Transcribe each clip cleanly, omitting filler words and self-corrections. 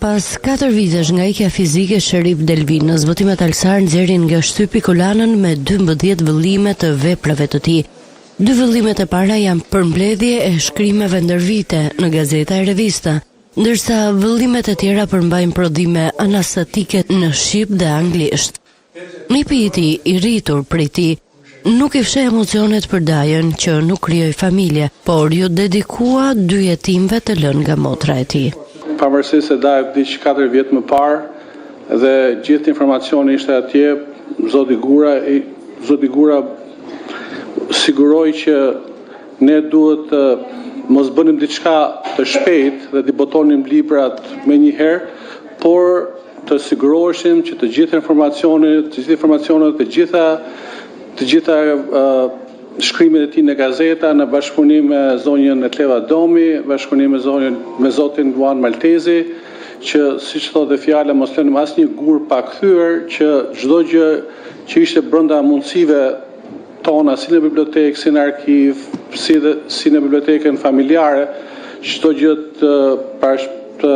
Pas katër vitesh nga ikja fizike e Sherif Delvinës, Botimet Alsar nxjerrin nga shtypi kolanën me 12 vëllime të veprave të tij. Dy vëllimet e para janë përmbledhje e shkrimeve ndër vite në gazeta e revista, ndërsa vëllimet e tjera përmbajnë prodhime anastatike në shqip dhe anglisht. Nipi i tij, i rritur prej tij, nuk i fsheh emocionet për dajën që nuk krijoi familje, por iu dedikua dy jetimëve të lënë nga motra e tij. Pavarësisht se daja vdiq katër vjet më parë dhe gjithë informacioni ishte atje, zoti Gura, zoti Gura siguroi që ne duhet të mos bënim diçka të shpejtë dhe t'i botonim librat menjëherë, por të siguroheshim që të gjithë informacioni, të gjithë informacionet, të gjitha të gjitha shkrimet e tij në gazeta në bashkëpunim me zonjën Etleva Domi, bashkëpunim me zonjën me zotin Luan Maltezi, që siç thotë dhe fjala mos lënim asnjë gur pa kthyer, që çdo gjë që ishte brenda mundësive tona si në bibliotekë, si në arkiv, si dhe si në bibliotekën familjare, çdo gjë të parash, të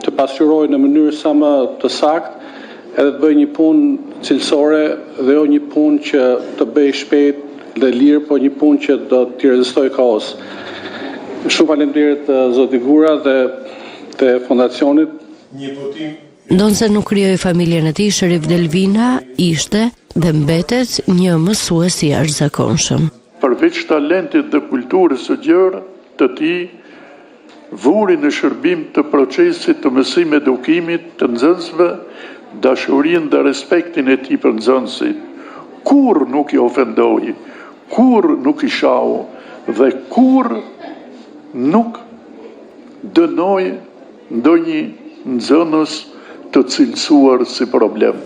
të pasqyrojë në mënyrë sa më të saktë edhe të bëjë një punë cilësore dhe jo një punë që të bëjë shpejt dhe lirë, por një punë që do t'i rezistojë kohës. Shumë faleminderit zoti Gura dhe të fondacionit. Një botim Ndonëse nuk krijoi familjen e tij, Sherif Delvina ishte dhe mbetet një mësues i jashtëzakonshëm. Përveç talentit dhe kulturës së gjerë të tij, vuri në shërbim të procesit të mësim-edukimit të nxënësve dashurinë dhe respektin e tij për nxënësit. Kurrë nuk i ofendoi, kurrë nuk i shau dhe kurrë nuk dënoi ndonjë nxënës të cilësuar si problem.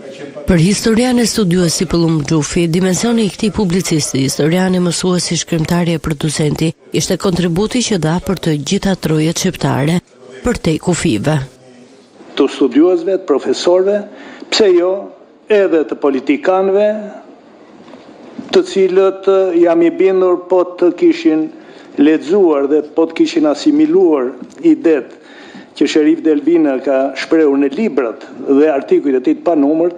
Për historian e studiues si Pëllumb Xhufi, dimensioni i këtij publicisti, historiani, mësuesi, shkrimtari e producenti, ishte kontributi që dha për të gjitha trojet shqiptare, përtej kufijve. Të studiuesve, të profesorëve, pse jo edhe të politikanëve, të cilët jam i bindur po të kishin lexuar dhe po të kishin asimiluar idetë që Sherif Delvina ka shprehur në librat dhe artikujt e tij të panumërt,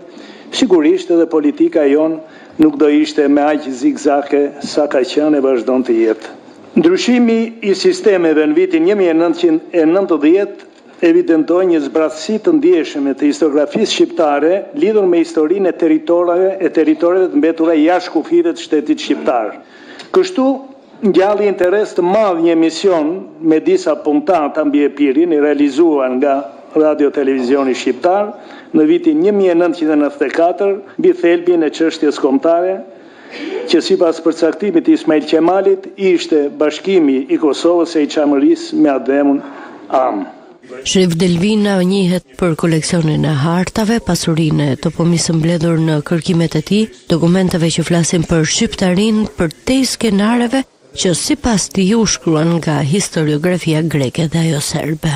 sigurisht edhe politika jonë nuk do ishte me aq zigzake sa ka qenë e vazhdon të jetë. Ndryshimi i sistemeve në vitin 1990 evidentoi një zbrazësi të ndjeshme të historiografisë shqiptare lidhur me historinë e territoreve e territoreve të mbetura jashtë kufijve të shtetit shqiptar. Kështu, ngjalli interes të madh një emision me disa puntata mbi Epirin i realizuar nga Radio Televizioni Shqiptar në vitin 1994 mbi thelbin e çështjes kombëtare, që sipas përcaktimit të Ismail Qemalit ishte bashkimi i Kosovës e i Çamërisë me atdheun amë. Sherif Delvina njihet për koleksionin e hartave, pasurinë e toponisë së mbledhur në kërkimet e tij, dokumenteve që flasin për shqiptarinë përtej skenareve që sipas tij u shkruan nga historiografia greke dhe ajo serbe.